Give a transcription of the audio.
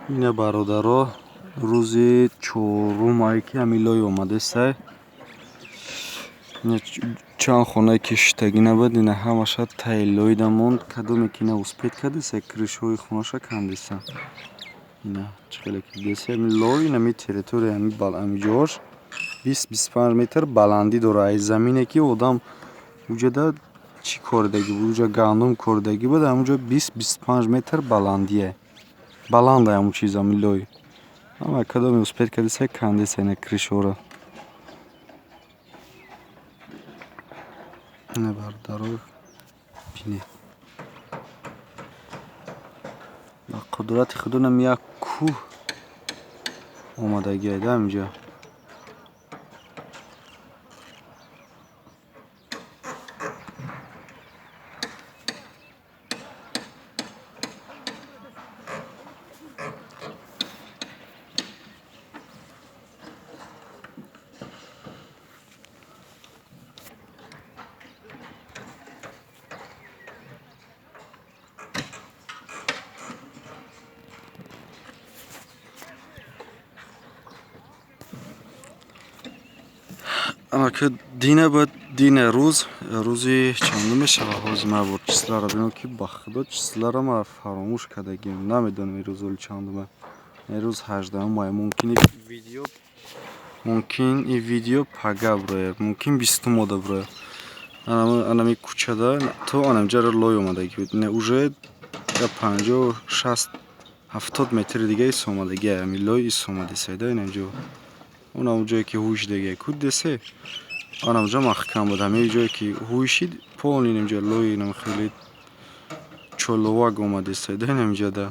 Ина, бародаро, рӯзи чорум ай, ки ҳамин лой омадесай. Чанд хонае ки шиштагӣ набуд, ина ҳамаша таи лойда монд. Кадоме ки ина успеть кардеса, крышаҳои хонаша кандеса. Ина чӣ хеле ки дидеса, ҳамин лой инами территория, ҳами ҷош 20-25 метр баландӣ дорад. Ай замине ки одам уҷада чӣ коридагӣ буд, уҷа гандум коридагӣ буд, ҳамунҷо 20-25 метр баландие. Баланда ҳамун чиз, ҳамин лой. Ама кадоме успеть кардеса, кандеса ина крышаҳоро. Ина, бародаро, бинед. Ба қудрати Худо нам як кӯҳ омадагиай да ҳаминҷо. Анаки дина буд, дина рӯз, рӯзи чандум мешавад? Ҳозир ман бор числаро бинам, ки ба Худо, числаро ман фаромӯш кардагим. Намедонам, ин рӯз оли чандума. Ин рӯз 18 май. Мумкин ин видео пага бирояд, мумкин 20-умода бирояд. Анами кӯчада то анамҷаро лой омадагӣ буд. Ина уже 50, 60, 70 метри дига исомадагӣ, ҳамин лой исомадесайда инамҷо. Онам ҷое ки ҳӯшидагия ку десе, анамҷа маҳкам буд. Ҳамин ҷое ки ҳӯшид, полный инамҷа лой, инам хеле чоловак омадесайда инамҷада.